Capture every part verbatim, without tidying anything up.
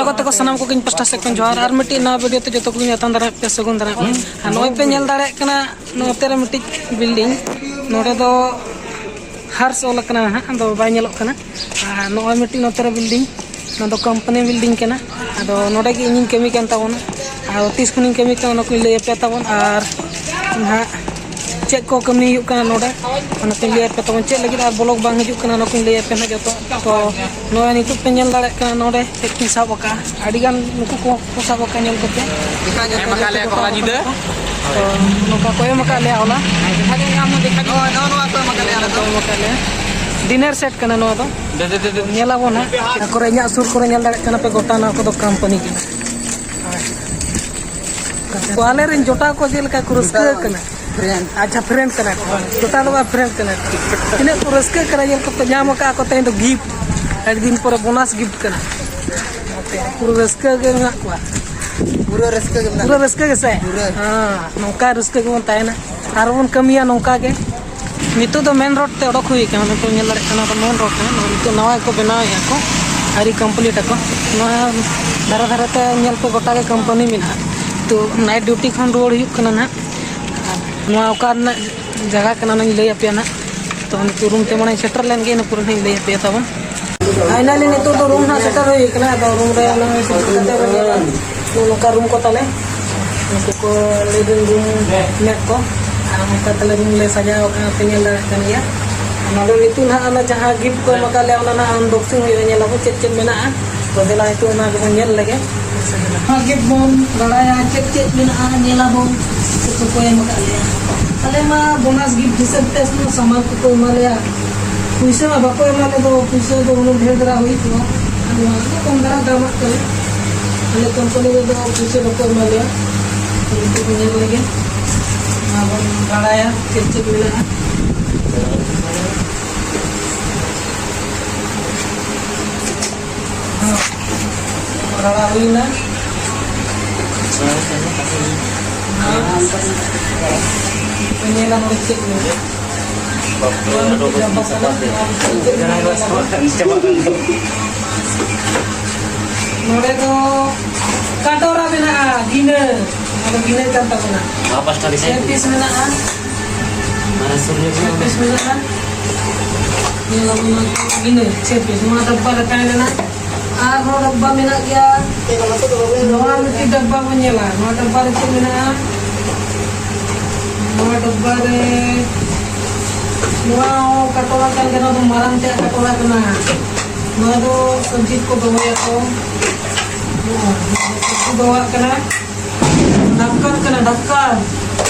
ᱜᱟᱛᱮ ᱠᱚ, ᱥᱟᱱᱟᱢ ᱠᱚᱜᱮ ᱤᱧ ᱯᱟᱥᱴᱟ ᱥᱮᱫ ᱠᱷᱚᱱ ᱡᱚᱦᱟᱨ᱾ ᱟᱨ ᱢᱤᱫᱴᱤᱡ ᱱᱟᱣᱟ ᱵᱷᱤᱰᱤᱭᱳ ᱛᱮ ᱡᱚᱛᱚ ᱠᱚᱜᱮᱧ ᱟᱛᱟᱝ ᱫᱟᱨᱟᱢᱮᱫ ᱯᱮᱭᱟ, ᱥᱟᱹᱜᱩᱱ ᱫᱟᱨᱟᱢ᱾ ᱟᱨ ᱱᱚᱜᱼᱚᱭ ᱯᱮ ᱧᱮᱞ ᱫᱟᱲᱮᱭᱟᱜ ᱠᱟᱱᱟ, ᱱᱚᱛᱮ ᱨᱮ ᱢᱤᱫᱴᱤᱡ ᱵᱤᱞᱰᱤᱝ, ᱱᱚᱰᱮ ᱫᱚ ᱦᱟᱨᱥ ᱚᱞ ᱟᱠᱟᱱᱟ ᱦᱟᱸᱜ, ᱟᱫᱚ ᱵᱟᱭ ᱧᱮᱞᱚᱜ ᱠᱟᱱᱟ᱾ ᱟᱨ ᱱᱚᱜᱼᱚᱭ ᱢᱤᱫᱴᱤᱡ ᱱᱚᱛᱮ ᱨᱮ ᱵᱤᱞᱰᱤᱝ, ᱱᱚᱣᱟ ᱫᱚ ᱠᱳᱢᱯᱟᱱᱤ ᱵᱤᱞᱰᱤᱝ ᱠᱟᱱᱟ᱾ ᱟᱫᱚ ᱱᱚᱰᱮ ᱜᱮ ᱤᱧᱤᱧ ᱠᱟᱹᱢᱤ ᱠᱟᱱ ᱛᱟᱵᱚᱱᱟ᱾ ᱟᱨ ᱛᱤᱥ ᱠᱷᱚᱱᱤᱧ ᱠᱟᱹᱢᱤ ᱠᱟᱱᱟ, ᱚᱱᱟ ᱠᱚᱧ ᱞᱟᱹᱭ ᱟᱯᱮᱭᱟ ᱛᱟᱵᱚᱱ᱾ ᱟᱨ ᱱᱟᱦᱟᱜ ᱪᱮᱫ ᱠᱚ ᱠᱟᱹᱢᱤ ᱦᱩᱭᱩᱜ ᱠᱟᱱᱟ ᱱᱚᱰᱮ, ᱚᱱᱟ ᱠᱚᱧ ᱞᱟᱹᱭ ᱟᱯᱮ ᱛᱟᱵᱚᱱ᱾ ᱪᱮᱫ ᱞᱟᱹᱜᱤᱫ ᱟᱨ ᱵᱞᱚᱜ ᱵᱟᱝ ᱦᱤᱡᱩᱜ ᱠᱟᱱᱟ, ᱚᱱᱟ ᱠᱚᱧ ᱞᱟᱹᱭ ᱟᱯᱮ ᱱᱟᱦᱟᱜ ᱡᱚᱛᱚ᱾ ᱛᱚ ᱱᱚᱜᱼᱚᱭ ᱱᱤᱛᱚᱜ ᱯᱮ ᱧᱮᱞ ᱫᱟᱲᱮᱭᱟᱜ ᱠᱟᱱᱟ, ᱱᱚᱰᱮ ᱪᱮᱫ ᱠᱤᱱ ᱥᱟᱵ ᱟᱠᱟᱫᱼᱟ᱾ ᱟᱹᱰᱤ ᱜᱟᱱ ᱱᱩᱠᱩ ᱠᱚ ᱠᱚ ᱥᱟᱵ ᱟᱠᱟᱫ, ᱧᱮᱞ ᱠᱚᱯᱮ᱾ ᱮᱢ ᱟᱠᱟᱫ ᱞᱮᱭᱟ ᱠᱚ ᱦᱚᱞᱟ ᱧᱤᱫᱟᱹ᱾ ᱛᱚ ᱱᱚᱝᱠᱟ ᱠᱚ ᱮᱢ ᱟᱠᱟᱫ ᱞᱮᱭᱟ ᱦᱚᱞᱟ᱾ ᱱᱚᱜᱼᱚ ᱱᱚᱣᱟ ᱠᱚ ᱮᱢ ᱟᱠᱟᱫ ᱞᱮᱭᱟ ᱟᱞᱮ ᱫᱚ᱾ ᱠᱚ ᱮᱢ ᱟᱠᱟᱫ ᱞᱮᱭᱟ᱾ ᱰᱤᱱᱟᱨ ᱥᱮᱴ ᱠᱟᱱᱟ ᱱᱚᱣᱟ ᱫᱚ᱾ ᱫᱮ, ᱫᱮ, ᱫᱮ, ᱫᱮ᱾ ᱧᱮᱞ ᱟᱵᱚᱱ ᱦᱟᱸᱜ᱾ ᱚᱱᱟ ᱠᱚᱨᱮ ᱤᱧᱟᱹᱜ ᱥᱩᱨ ᱠᱚᱨᱮ ᱧᱮᱞ ᱫᱟᱲᱮᱭᱟᱜ ᱠᱟᱱᱟ ᱯᱮ, ᱜᱚᱴᱟ ᱱᱚᱣᱟ ᱠᱚᱫᱚ ᱠᱳᱢᱯᱟᱱᱤ ᱠᱟᱱᱟ᱾ ᱟᱞᱮ ᱨᱮᱱ ᱡᱚᱴᱟᱣ ᱠᱚ ᱪᱮᱫ ᱞᱮᱠᱟ ᱠᱚ ᱨᱟᱹᱥᱠᱟᱹ ᱠᱟᱱᱟ᱾ ᱯᱷᱨᱮᱱᱰ᱾ ᱟᱪᱪᱷᱟ, ᱯᱷᱨᱮᱱᱰ ᱠᱟᱱᱟ ᱠᱚ᱾ ᱡᱚᱴᱟᱣ ᱫᱚ ᱵᱟᱝ, ᱯᱷᱨᱮᱱᱰ ᱠᱟᱱᱟ ᱠᱚ᱾ ᱛᱤᱱᱟᱹᱜ ᱠᱚ ᱨᱟᱹᱥᱠᱟᱹ ᱠᱟᱱᱟ, ᱧᱮᱞ ᱠᱚᱯᱮ, ᱧᱟᱢ ᱟᱠᱟᱫᱼᱟ ᱠᱚ ᱛᱮᱦᱮᱧ ᱫᱚ ᱜᱤᱯᱷᱴ᱾ ᱟᱹᱰᱤ ᱫᱤᱱ ᱯᱚᱨᱮ ᱵᱳᱱᱟᱥ ᱜᱤᱯᱷᱴ ᱠᱟᱱᱟ᱾ ᱯᱩᱨᱟᱹ ᱨᱟᱹᱥᱠᱟᱹ ᱜᱮ ᱢᱮᱱᱟᱜ ᱠᱚᱣᱟ᱾ ᱯᱩᱨᱟᱹ ᱨᱟᱹᱥᱠᱟᱹ ᱜᱮ ᱢᱮᱱᱟᱜ ᱯᱩᱨᱟᱹ ᱠᱚᱣᱟ᱾ ᱨᱟᱹᱥᱠᱟᱹ ᱜᱮᱥᱮ? ᱯᱩᱨᱟᱹ᱾ ᱦᱮᱸ, ᱱᱚᱝᱠᱟ ᱨᱟᱹᱥᱠᱟᱹ ᱜᱮᱵᱚᱱ ᱛᱟᱦᱮᱱᱟ᱾ ᱟᱨ ᱵᱚᱱ ᱠᱟᱹᱢᱤᱭᱟ ᱱᱚᱝᱠᱟ ᱜᱮ᱾ ᱱᱤᱛᱚᱜ ᱫᱚ ᱢᱮᱱ ᱨᱳᱰ ᱛᱮ ᱚᱰᱚᱠ ᱦᱩᱭ ᱠᱟᱱᱟ᱾ ᱱᱤᱛᱚᱜ ᱧᱮᱞ ᱫᱟᱲᱮᱭᱟᱜ ᱠᱟᱱᱟ, ᱱᱚᱣᱟ ᱫᱚ ᱢᱮᱱ ᱨᱳᱰ ᱠᱟᱱᱟ᱾ ᱱᱚᱣᱟ ᱱᱤᱛᱚᱜ ᱱᱟᱣᱟ ᱜᱮᱠᱚ ᱵᱮᱱᱟᱣᱮᱫᱼᱟ ᱠᱚ, ᱟᱹᱣᱨᱤ ᱠᱚᱢᱯᱞᱤᱴ ᱟᱠᱚ᱾ ᱱᱚᱣᱟ ᱫᱷᱟᱨᱮ ᱫᱷᱟᱨᱮ ᱛᱮ ᱧᱮᱞ ᱯᱮ, ᱜᱚᱴᱟ ᱜᱮ ᱠᱳᱢᱯᱟᱱᱤ ᱢᱮᱱᱟᱜᱼᱟ᱾ ᱛᱚ ᱱᱟᱭᱤᱴ ᱰᱤᱭᱩᱴᱤ ᱠᱷᱚᱱ ᱨᱩᱣᱟᱹᱲ ᱦᱩᱭᱩᱜ ᱠᱟᱱᱟ ᱱᱟᱦᱟᱜ᱾ ᱟᱨ ᱱᱚᱣᱟ ᱚᱠᱟ ᱨᱮᱱᱟᱜ ᱡᱟᱭᱜᱟ ᱠᱟᱱᱟ, ᱚᱱᱟᱧ ᱞᱟᱹᱭ ᱟᱯᱮᱭᱟ ᱱᱟᱦᱟᱜ᱾ ᱛᱚ ᱱᱤᱛᱚᱜ ᱨᱩᱢ ᱛᱮ ᱢᱟᱲᱟᱝ ᱥᱮᱴᱮᱨ ᱞᱮᱱ ᱜᱮ, ᱤᱱᱟᱹ ᱯᱚᱨᱮ ᱱᱟᱦᱟᱜ ᱤᱧ ᱞᱟᱹᱭ ᱟᱯᱮᱭᱟ ᱛᱟᱵᱚᱱ᱾ ᱯᱷᱟᱭᱱᱟᱞᱤ ᱱᱤᱛᱚᱜ ᱫᱚ ᱨᱩᱢ ᱱᱟᱦᱟᱜ ᱥᱮᱴᱮᱨ ᱦᱩᱭ ᱠᱟᱱᱟ᱾ ᱟᱫᱚ ᱨᱩᱢ ᱨᱮ ᱟᱞᱟᱝ ᱥᱮᱴᱮᱨ ᱠᱟᱛᱮ ᱵᱚᱱ ᱧᱮᱞᱟ᱾ ᱱᱚᱜᱼᱚ ᱱᱚᱝᱠᱟ ᱨᱩᱢ ᱠᱚ ᱛᱟᱞᱮ᱾ ᱱᱩᱠᱩ ᱠᱚ ᱞᱤᱵᱷᱤᱝ ᱨᱩᱢ ᱢᱮᱱᱟᱜ ᱠᱚ᱾ ᱟᱨ ᱱᱚᱝᱠᱟ ᱛᱟᱞᱮ ᱨᱩᱢ ᱞᱮ ᱥᱟᱡᱟᱣ ᱟᱠᱟᱫᱼᱟ, ᱯᱮ ᱧᱮᱞ ᱫᱟᱲᱮᱭᱟᱜ ᱠᱟᱱ ᱜᱮᱭᱟ᱾ ᱱᱚᱰᱮ ᱱᱤᱛᱚᱜ ᱱᱟᱦᱟᱜ ᱚᱱᱟ ᱡᱟᱦᱟᱸ ᱜᱤᱯᱷᱴ ᱠᱚ ᱮᱢ ᱟᱠᱟᱫ ᱞᱮᱭᱟ, ᱚᱱᱟ ᱱᱟᱦᱟᱜ ᱟᱱᱵᱚᱠᱥᱤᱝ ᱦᱩᱭᱩᱜᱼᱟ, ᱧᱮᱞ ᱟᱵᱚ ᱪᱮᱫ ᱪᱮᱫ ᱢᱮᱱᱟᱜᱼᱟ᱾ ᱛᱚ ᱫᱮᱞᱟ ᱱᱤᱛᱚᱜ ᱚᱱᱟ ᱜᱮᱵᱚᱱ ᱧᱮᱞ ᱞᱮᱜᱮ᱾ ᱱᱚᱣᱟ ᱜᱤᱯᱷᱴ ᱵᱚᱱ ᱵᱟᱲᱟᱭᱟ ᱪᱮᱫ ᱪᱮᱫ ᱢᱮᱱᱟᱜᱼᱟ, ᱧᱮᱞ ᱟᱵᱚᱱ ᱪᱮᱫ ᱠᱚᱠᱚ ᱮᱢ ᱟᱠᱟᱫ ᱞᱮᱭᱟ᱾ ᱟᱞᱮ ᱢᱟ ᱵᱳᱱᱟᱥ ᱜᱤᱯᱷᱴ ᱦᱤᱥᱟᱹᱵ ᱛᱮ ᱥᱟᱱᱟᱢ ᱥᱟᱢᱟᱱ ᱠᱚᱠᱚ ᱮᱢᱟ ᱞᱮᱭᱟ᱾ ᱯᱩᱭᱥᱟᱹ ᱢᱟ ᱵᱟᱠᱚ ᱮᱢᱟ ᱞᱮ ᱫᱚ, ᱯᱩᱭᱥᱟᱹ ᱫᱚ ᱩᱱᱟᱹᱜ ᱰᱷᱮᱨ ᱫᱷᱟᱨᱟ ᱦᱩᱭ ᱠᱚᱜᱼᱟ᱾ ᱟᱫᱚ ᱚᱱᱟ ᱫᱚ ᱠᱚᱢ ᱫᱷᱟᱨᱟ ᱫᱟᱢᱟᱜ ᱠᱟᱱᱟ᱾ ᱟᱞᱮ ᱠᱳᱢᱯᱟᱱᱤ ᱨᱮᱫᱚ ᱯᱩᱭᱥᱟᱹ ᱵᱟᱠᱚ ᱮᱢᱟ ᱞᱮᱭᱟ᱾ ᱛᱚ ᱱᱤᱛᱚᱜ ᱵᱚᱱ ᱧᱮᱞ ᱞᱮᱜᱮ, ᱟᱨ ᱵᱚᱱ ᱵᱟᱲᱟᱭᱟ ᱪᱮᱫ ᱪᱮᱫ ᱢᱮᱱᱟᱜᱼᱟ᱾ ᱨᱟᱲᱟ ᱦᱩᱭᱱᱟ᱾ ᱧᱮᱞᱟ ᱱᱚᱰᱮ ᱪᱮᱫ ᱢᱮᱱᱟᱜᱼᱟ᱾ ᱵᱟᱯᱞᱟ ᱫᱚ ᱪᱮᱫ ᱞᱮᱠᱟ ᱪᱟᱵᱟᱜ ᱠᱟᱱᱟ? ᱱᱚᱰᱮ ᱫᱚ ᱠᱟᱴᱳᱨᱟ ᱢᱮᱱᱟᱜᱼᱟ, ᱜᱤᱱᱟᱹ᱾ ᱱᱚᱣᱟ ᱫᱚ ᱜᱤᱱᱟᱹ ᱠᱟᱱ ᱛᱟᱵᱚᱱᱟ᱾ ᱱᱚᱣᱟ ᱯᱟᱥᱴᱟ ᱨᱮ ᱪᱷᱮ ᱯᱤᱥ ᱢᱮᱱᱟᱜᱼᱟ᱾ ᱢᱟᱱᱮ ᱥᱩᱨ ᱧᱚᱜ ᱪᱷᱮ ᱯᱤᱥ ᱢᱮᱱᱟᱜᱼᱟ᱾ ᱧᱮᱞ ᱟᱵᱚᱱ ᱱᱚᱣᱟ ᱜᱤᱱᱟᱹ ᱪᱷᱮ ᱯᱤᱥ᱾ ᱱᱚᱣᱟ ᱰᱟᱵᱵᱟ ᱨᱮ ᱛᱟᱦᱮᱸ ᱞᱮᱱᱟ᱾ ᱟᱨᱦᱚᱸ ᱰᱟᱵᱵᱟ ᱢᱮᱱᱟᱜ ᱜᱮᱭᱟ᱾ ᱱᱚᱣᱟ ᱢᱤᱫᱴᱤᱡ ᱰᱟᱵᱵᱟ ᱵᱚᱱ ᱧᱮᱞᱟ᱾ ᱱᱚᱣᱟ ᱰᱟᱵᱵᱟ ᱨᱮ ᱪᱮᱫ ᱢᱮᱱᱟᱜᱼᱟ? ᱱᱚᱣᱟ ᱰᱟᱵᱵᱟ ᱨᱮ, ᱱᱚᱣᱟ ᱦᱚᱸ ᱠᱟᱴᱳᱨᱟ ᱠᱟᱱ ᱜᱮᱭᱟ᱾ ᱱᱚᱣᱟ ᱫᱚ ᱢᱟᱨᱟᱝ ᱛᱮᱭᱟᱜ ᱠᱟᱴᱳᱨᱟ ᱠᱟᱱᱟ᱾ ᱱᱚᱣᱟ ᱫᱚ ᱥᱚᱵᱽᱡᱤ ᱠᱚ ᱫᱚᱦᱚᱭᱟᱠᱚ᱾ ᱱᱚᱣᱟ ᱥᱚᱵᱽᱡᱤ ᱫᱚᱦᱚᱣᱟᱜ ᱠᱟᱱᱟ᱾ ᱰᱷᱟᱠᱠᱟᱱ ᱠᱟᱱᱟ, ᱰᱷᱟᱠᱠᱟᱱ᱾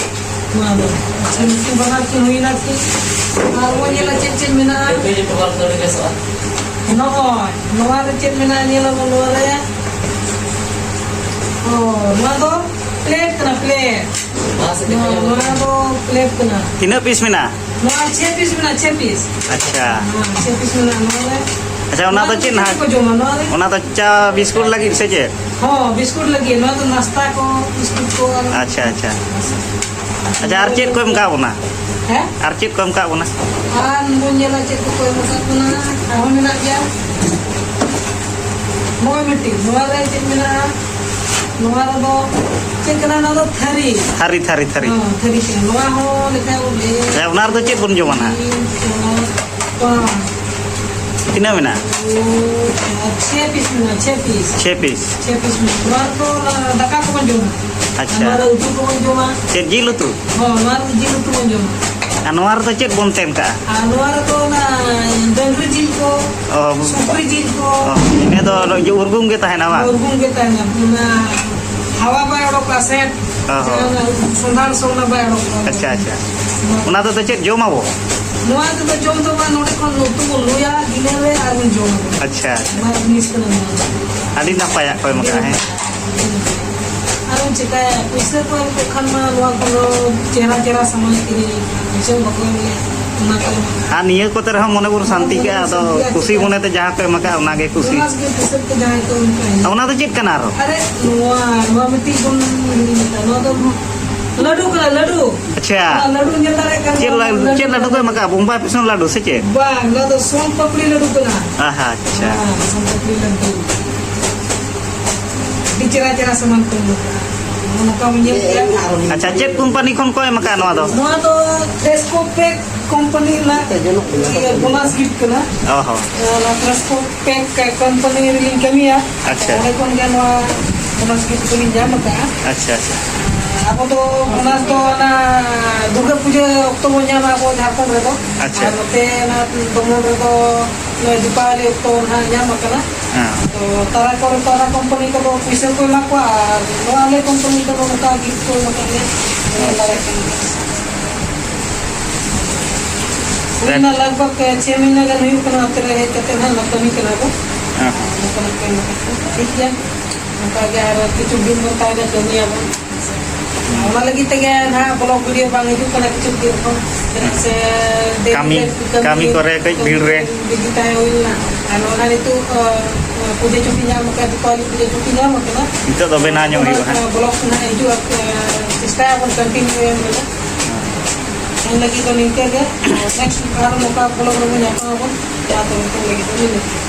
ᱱᱚᱣᱟ ᱫᱚ᱾ ᱟᱪᱪᱷᱟ, ᱱᱩᱠᱤᱱ ᱵᱟᱱᱟᱨ ᱠᱤᱱ ᱦᱩᱭᱱᱟ ᱠᱤᱱ᱾ ᱟᱨ ᱵᱚᱱ ᱧᱮᱞᱟ ᱪᱮᱫ ᱪᱮᱫ ᱢᱮᱱᱟᱜᱼᱟ᱾ ᱱᱚᱜᱼᱚᱭ, ᱱᱚᱣᱟ ᱨᱮ ᱪᱮᱫ ᱢᱮᱱᱟᱜᱼᱟ, ᱧᱮᱞ ᱟᱵᱚᱱ ᱱᱚᱣᱟ ᱨᱮ᱾ ᱚ, ᱱᱚᱣᱟ ᱫᱚ ᱯᱞᱮᱴ ᱠᱟᱱᱟ, ᱯᱞᱮᱴ᱾ ᱱᱚᱣᱟ, ᱱᱚᱣᱟ ᱫᱚ ᱯᱞᱮᱴ ᱠᱟᱱᱟ᱾ ᱛᱤᱱᱟᱹᱜ ᱯᱤᱥ ᱢᱮᱱᱟᱜᱼᱟ? ᱱᱚᱣᱟ ᱪᱷᱮ ᱯᱤᱥ ᱢᱮᱱᱟᱜᱼᱟ, ᱪᱷᱮ ᱯᱤᱥ᱾ ᱟᱪᱪᱷᱟ᱾ ᱦᱮᱸ, ᱪᱷᱮ ᱯᱤᱥ ᱢᱮᱱᱟᱜᱼᱟ ᱱᱚᱣᱟ ᱨᱮ᱾ ᱟᱪᱪᱷᱟ, ᱚᱱᱟ ᱱᱚᱣᱟ ᱫᱚ ᱫᱚ ᱪᱮᱫ ᱪᱮᱫ ᱱᱟᱦᱟᱜ? ᱠᱚ ᱡᱚᱢᱟ ᱱᱚᱣᱟ ᱨᱮ? ᱚᱱᱟ ᱫᱚ ᱪᱟ ᱵᱤᱥᱠᱩᱴ ᱞᱟᱹᱜᱤᱫ ᱥᱮ ᱪᱮᱫ? ᱦᱚᱸ, ᱵᱤᱥᱠᱩᱴ ᱞᱟᱹᱜᱤᱫ᱾ ᱱᱚᱣᱟ ᱫᱚ ᱱᱟᱥᱛᱟ ᱠᱚ, ᱵᱤᱥᱠᱩᱴ ᱠᱚ ᱟᱨ ᱟᱪᱪᱷᱟ, ᱟᱪᱪᱷᱟ᱾ ᱟᱪᱪᱷᱟ, ᱟᱨ ᱪᱮᱫ ᱠᱚ ᱮᱢ ᱠᱟᱜ ᱵᱚᱱᱟ? ᱦᱮᱸ? ᱟᱨ ᱪᱮᱫ ᱠᱚ ᱮᱢ ᱠᱟᱜ ᱵᱚᱱᱟ? ᱟᱨ ᱵᱚᱱ ᱧᱮᱞᱟ ᱪᱮᱫ ᱠᱚᱠᱚ ᱮᱢ ᱟᱠᱟᱫ ᱵᱚᱱᱟ᱾ ᱟᱨᱦᱚᱸ ᱢᱮᱱᱟᱜ ᱜᱮᱭᱟ᱾ ᱱᱚᱜᱼᱚᱭ ᱢᱤᱫᱴᱤᱡ, ᱱᱚᱣᱟ ᱨᱮ ᱪᱮᱫ ᱢᱮᱱᱟᱜᱼᱟ? ᱱᱚᱣᱟ ᱨᱮᱫᱚ ᱪᱮᱫ ᱠᱟᱱᱟ? ᱱᱚᱣᱟ ᱫᱚ ᱛᱷᱟᱹᱨᱤ᱾ ᱛᱷᱟᱹᱨᱤ, ᱛᱷᱟᱹᱨᱤ, ᱛᱷᱟᱹᱨᱤ᱾ ᱦᱚᱸ, ᱛᱷᱟᱹᱨᱤ ᱠᱟᱱᱟ᱾ ᱱᱚᱣᱟ ᱦᱚᱸ ᱞᱮᱠᱷᱟᱭ ᱵᱚᱱ ᱞᱟᱹᱭᱟ᱾ ᱦᱮᱸ, ᱚᱱᱟ ᱨᱮᱫᱚ ᱪᱮᱫ ᱵᱚᱱ ᱡᱚᱢᱟ ᱱᱟᱦᱟᱜ? ᱛᱤᱱ, ᱪᱟᱨ, ᱯᱟᱸᱪ᱾ ᱛᱤᱱᱟᱹᱜ ᱢᱮᱱᱟᱜᱼᱟ? ᱳ, ᱪᱷᱮ ᱯᱤᱥ ᱢᱮᱱᱟᱜᱼᱟ, ᱪᱷᱮ ᱯᱤᱥ᱾ ᱪᱷᱮ ᱯᱤᱥ᱾ ᱪᱷᱮ ᱯᱤᱥ ᱢᱮᱱᱟᱜᱼᱟ᱾ ᱱᱚᱣᱟ ᱨᱮᱫᱚ ᱚᱱᱟ ᱫᱟᱠᱟ ᱠᱚᱵᱚᱱ ᱡᱚᱢᱟ᱾ ᱟᱪᱪᱷᱟ᱾ ᱱᱚᱣᱟ ᱨᱮ ᱩᱛᱩ ᱠᱚᱵᱚᱱ ᱡᱚᱢᱟ᱾ ᱪᱮᱫ, ᱡᱤᱞ ᱩᱛᱩ? ᱦᱚᱸ, ᱱᱚᱣᱟ ᱨᱮᱫᱚ ᱡᱤᱞ ᱩᱛᱩ ᱵᱚᱱ ᱡᱚᱢᱟ᱾ ᱟᱨ ᱱᱚᱣᱟ ᱨᱮᱫᱚ ᱪᱮᱫ ᱵᱚᱱ ᱛᱮᱱ ᱠᱟᱜᱼᱟ? ᱟᱨ ᱱᱚᱣᱟ ᱨᱮᱫᱚ ᱚᱱᱟ ᱰᱟᱹᱝᱨᱤ ᱡᱤᱞ ᱠᱚ, ᱚ᱾ ᱥᱩᱠᱨᱤ ᱡᱤᱞ ᱠᱚ᱾ ᱚ, ᱤᱱᱟᱹ ᱫᱚ ᱩᱨᱜᱩᱢ ᱜᱮ ᱛᱟᱦᱮᱱᱟ, ᱵᱟᱝ? ᱩᱨᱜᱩᱢ ᱜᱮ ᱛᱟᱦᱮᱱᱟ᱾ ᱚᱱᱟ ᱦᱟᱣᱟ ᱵᱟᱭ ᱚᱰᱚᱠᱚᱜᱼᱟ, ᱥᱮ ᱚ, ᱦᱚᱸ᱾ ᱚᱱᱟ ᱥᱚᱸᱫᱷᱟᱲ ᱥᱚ ᱚᱱᱟ ᱵᱟᱭ ᱚᱰᱚᱠᱚᱜᱼᱟ᱾ ᱟᱪᱪᱷᱟ, ᱟᱪᱪᱷᱟ᱾ ᱱᱚᱣᱟ ᱚᱱᱟ ᱛᱮᱫᱚ ᱪᱮᱫ ᱡᱚᱢ ᱟᱵᱚ? ᱱᱚᱣᱟ ᱛᱮᱫᱚ ᱡᱚᱢ ᱫᱚ ᱵᱟᱝ, ᱱᱚᱰᱮ ᱠᱷᱚᱱ ᱩᱛᱩ ᱵᱚᱱ ᱞᱩᱭᱟ, ᱜᱤᱱᱟᱹ ᱨᱮ ᱟᱨ ᱵᱚᱱ ᱡᱚᱢᱟ᱾ ᱟᱪᱪᱷᱟ᱾ ᱱᱚᱣᱟ ᱡᱤᱱᱤᱥ ᱠᱟᱱᱟ ᱱᱚᱣᱟ ᱫᱚ᱾ ᱟᱹᱰᱤ ᱱᱟᱯᱟᱭᱟᱜ ᱠᱚ ᱮᱢ ᱟᱠᱟᱫᱼᱟ, ᱦᱮᱸ᱾ ᱟᱨ ᱪᱮᱠᱟᱭᱟ, ᱯᱩᱭᱥᱟᱹ ᱠᱚ ᱮᱢ ᱠᱚ ᱠᱷᱟᱱ ᱢᱟ ᱱᱚᱣᱟ ᱠᱚᱫᱚ ᱪᱮᱦᱨᱟ ᱪᱮᱦᱨᱟ ᱥᱟᱢᱟᱱ ᱠᱤᱨᱤᱧ, ᱯᱩᱭᱥᱟᱹ ᱵᱟᱠᱚ ᱮᱢ ᱞᱮ, ᱚᱱᱟ ᱠᱚ ᱮᱢ᱾ ᱟᱨ ᱱᱤᱭᱟᱹ ᱠᱚᱛᱮ ᱨᱮᱦᱚᱸ ᱢᱚᱱᱮ ᱵᱚᱱ ᱥᱟᱱᱛᱤ ᱠᱟᱜᱼᱟ, ᱟᱫᱚ ᱠᱩᱥᱤ ᱢᱚᱱᱮ ᱛᱮ ᱡᱟᱦᱟᱸ ᱠᱚ ᱮᱢ ᱟᱠᱟᱫᱼᱟ, ᱚᱱᱟ ᱜᱮ ᱠᱩᱥᱤ᱾ ᱚᱱᱟ ᱜᱮ ᱯᱩᱭᱥᱟᱹ ᱠᱚ ᱡᱟᱦᱟᱸᱭ ᱠᱚ ᱮᱢ ᱠᱟᱜᱼᱟ᱾ ᱚᱱᱟ ᱫᱚ ᱪᱮᱫ ᱠᱟᱱᱟ ᱟᱨᱚ? ᱟᱨᱮ, ᱱᱚᱣᱟ, ᱱᱚᱣᱟ ᱢᱤᱫᱴᱤᱡ ᱵᱚᱱ ᱦᱤᱲᱤᱧ ᱟᱠᱟᱫ, ᱱᱚᱣᱟ ᱫᱚ ᱞᱟᱹᱰᱩ ᱠᱟᱱᱟ, ᱞᱟᱹᱰᱩ᱾ ᱟᱪᱪᱷᱟ᱾ ᱚᱱᱟ ᱞᱟᱹᱰᱩ ᱧᱮᱞ ᱫᱟᱲᱮᱭᱟᱜ ᱠᱟᱱ ᱪᱮᱫ ᱜᱮᱭᱟ, ᱞᱟ-, ᱞᱟᱹᱰᱩ ᱪᱮᱫ ᱞᱟᱹᱰᱩ ᱠᱚ ᱠᱟᱱᱟ᱾ ᱮᱢ ᱟᱠᱟᱫᱼᱟ? ᱵᱳᱢᱵᱟᱭ ᱯᱤᱥᱚᱱ ᱞᱟᱹᱰᱩ ᱥᱮ ᱪᱮᱫ? ᱵᱟᱝ, ᱱᱚᱣᱟ ᱫᱚ ᱥᱚᱱ ᱯᱟᱯᱲᱤ ᱞᱟᱹᱰᱩ ᱠᱟᱱᱟ᱾ ᱟᱦᱟ, ᱟᱪᱪᱷᱟ᱾ ᱦᱮᱸ, ᱥᱚᱱ ᱯᱟᱯᱲᱤ ᱞᱟᱹᱰᱩ᱾ ᱪᱮᱦᱨᱟ ᱪᱮᱦᱨᱟ ᱥᱟᱢᱟᱱ ᱠᱚ ᱮᱢ ᱟᱠᱟᱫᱼᱟ᱾ ᱱᱚᱝᱠᱟ ᱵᱚᱱ ᱧᱮᱞ ᱠᱮᱜᱼᱟ᱾ ᱟᱪᱪᱷᱟ, ᱪᱮᱫ ᱠᱳᱢᱯᱟᱱᱤ ᱠᱷᱚᱱ ᱠᱚ ᱮᱢ ᱟᱠᱟᱫᱼᱟ ᱱᱚᱣᱟ ᱫᱚ? ᱱᱚᱣᱟ ᱫᱚ ᱯᱷᱨᱮᱥᱠᱳ ᱯᱮᱠ ᱠᱳᱢᱯᱟᱱᱤ ᱨᱮᱱᱟᱜ ᱤᱭᱟᱹ ᱵᱳᱱᱟᱥ ᱜᱤᱯᱷᱴ ᱠᱟᱱᱟ᱾ ᱚ ᱦᱚᱸ᱾ ᱚᱱᱟ ᱯᱷᱨᱮᱥᱠᱳ ᱯᱮᱠ ᱠᱳᱢᱯᱟᱱᱤ ᱨᱮᱞᱤᱧ ᱠᱟᱹᱢᱤᱭᱟ᱾ ᱟᱪᱪᱷᱟ᱾ ᱚᱸᱰᱮ ᱠᱷᱚᱱ ᱜᱮ ᱱᱚᱣᱟ ᱵᱳᱱᱟᱥ ᱜᱤᱯᱷᱴ ᱫᱚᱞᱤᱧ ᱧᱟᱢ ᱟᱠᱟᱫᱼᱟ᱾ ᱟᱪᱪᱷᱟ, ᱟᱪᱪᱷᱟ᱾ ᱟᱵᱚ ᱫᱚ ᱵᱳᱱᱟᱥ ᱫᱚ ᱚᱱᱟ ᱫᱩᱨᱜᱟᱹ ᱯᱩᱡᱟᱹ ᱚᱠᱛᱚ ᱵᱚᱱ ᱧᱟᱢᱟ ᱟᱵᱚ ᱡᱷᱟᱲᱠᱷᱚᱸᱰ ᱨᱮᱫᱚ᱾ ᱟᱪᱪᱷᱟ᱾ ᱟᱨ ᱱᱚᱛᱮ ᱚᱱᱟ ᱫᱚᱢᱚᱱ ᱨᱮᱫᱚ ᱱᱚᱣᱟ ᱫᱤᱯᱟᱵᱚᱞᱤ ᱚᱠᱛᱚ ᱱᱟᱦᱟᱜ ᱧᱟᱢ ᱟᱠᱟᱱᱟ᱾ ᱦᱮᱸ᱾ ᱛᱚ ᱛᱟᱨᱟ ᱠᱚᱨᱮ ᱛᱚ ᱚᱱᱟ ᱠᱳᱢᱯᱟᱱᱤ ᱠᱚᱫᱚ ᱯᱩᱭᱥᱟᱹ ᱠᱚ ᱮᱢᱟ ᱠᱚᱣᱟ, ᱟᱨ ᱱᱚᱣᱟ ᱟᱞᱮ ᱠᱳᱢᱯᱟᱱᱤ ᱫᱚ ᱱᱚᱝᱠᱟ ᱜᱤᱯᱷᱴ ᱠᱚ ᱮᱢ ᱟᱠᱟᱫ ᱞᱮᱭᱟ᱾ ᱧᱮᱞ ᱫᱟᱲᱮᱭᱟᱜ ᱠᱟᱱᱟ᱾ ᱦᱩᱭᱱᱟ ᱞᱟᱜᱽ ᱵᱷᱟᱜᱽ ᱪᱷᱮ ᱢᱟᱹᱦᱱᱟᱹ ᱜᱟᱱ ᱦᱩᱭᱩᱜ ᱠᱟᱱᱟ ᱱᱚᱛᱮ ᱨᱮ ᱦᱮᱡ ᱠᱟᱛᱮ ᱱᱟᱦᱟᱜ ᱱᱚᱣᱟ ᱠᱟᱹᱢᱤ ᱠᱟᱱᱟ ᱵᱚ᱾ ᱦᱮᱸ, ᱦᱮᱸ᱾ ᱱᱚᱝᱠᱟ ᱱᱚᱝᱠᱟ ᱱᱚᱝᱠᱟ᱾ ᱴᱷᱤᱠ ᱜᱮᱭᱟ, ᱱᱚᱝᱠᱟ ᱜᱮ ᱟᱨ ᱠᱤᱪᱷᱩ ᱫᱤᱱ ᱵᱚᱱ ᱛᱟᱦᱮᱱᱟ, ᱠᱟᱹᱢᱤᱭᱟᱵᱚᱱ᱾ ᱚᱱᱟ ᱞᱟᱹᱜᱤᱫ ᱛᱮᱜᱮ ᱱᱟᱦᱟᱜ ᱵᱞᱚᱜ ᱵᱷᱤᱰᱤᱭᱳ ᱵᱟᱝ ᱦᱤᱡᱩᱜ ᱠᱟᱱᱟ ᱠᱤᱪᱷᱩ ᱫᱤᱱ ᱠᱷᱚᱱ, ᱪᱮᱫᱟᱜ ᱥᱮ ᱫᱮᱨᱤ ᱠᱟᱹᱢᱤ, ᱨᱮ ᱠᱟᱹᱢᱤ ᱠᱚᱨᱮ ᱠᱟᱹᱡ ᱵᱷᱤᱲ ᱨᱮ᱾ ᱵᱤᱡᱤ ᱛᱟᱦᱮᱸ ᱦᱩᱭ ᱞᱮᱱᱟ᱾ ᱟᱨ ᱱᱚᱣᱟ ᱱᱤᱛᱚᱜ, ᱟᱸ, ᱯᱩᱡᱟᱹ ᱪᱷᱩᱴᱤ ᱧᱟᱢ ᱟᱠᱟᱫ, ᱫᱤᱯᱟᱵᱚᱞᱤ ᱯᱩᱡᱟᱹ ᱪᱷᱩᱴᱤ ᱧᱟᱢ ᱟᱠᱟᱱᱟ᱾ ᱱᱤᱛᱚᱜ ᱫᱚ ᱵᱮᱱᱟᱣ ᱧᱚᱜ ᱦᱩᱭᱩᱜᱼᱟ ᱦᱟᱸᱜ᱾ ᱚᱱᱟ ᱵᱞᱚᱜ ᱱᱟᱦᱟᱜ ᱦᱤᱡᱩᱜᱼᱟ, ᱟᱸ, ᱪᱮᱥᱴᱟᱭᱟᱵᱚᱱ ᱠᱚᱱᱴᱤᱱᱤᱭᱩ ᱮᱢ ᱨᱮᱱᱟᱜ᱾ ᱩᱱ ᱞᱟᱹᱜᱤᱫ ᱫᱚ ᱱᱤᱝᱠᱟᱹ ᱜᱮ᱾ ᱱᱮᱠᱥᱴ ᱟᱨ ᱱᱚᱝᱠᱟ ᱵᱞᱚᱜ ᱨᱮᱵᱚᱱ ᱧᱟᱯᱟᱢ ᱟᱵᱚᱱ᱾ ᱢᱟ ᱛᱚᱵᱮ ᱛᱮᱦᱮᱧ ᱞᱟᱹᱜᱤᱫ ᱫᱚ ᱱᱤᱱᱟᱹᱜ ᱜᱮ᱾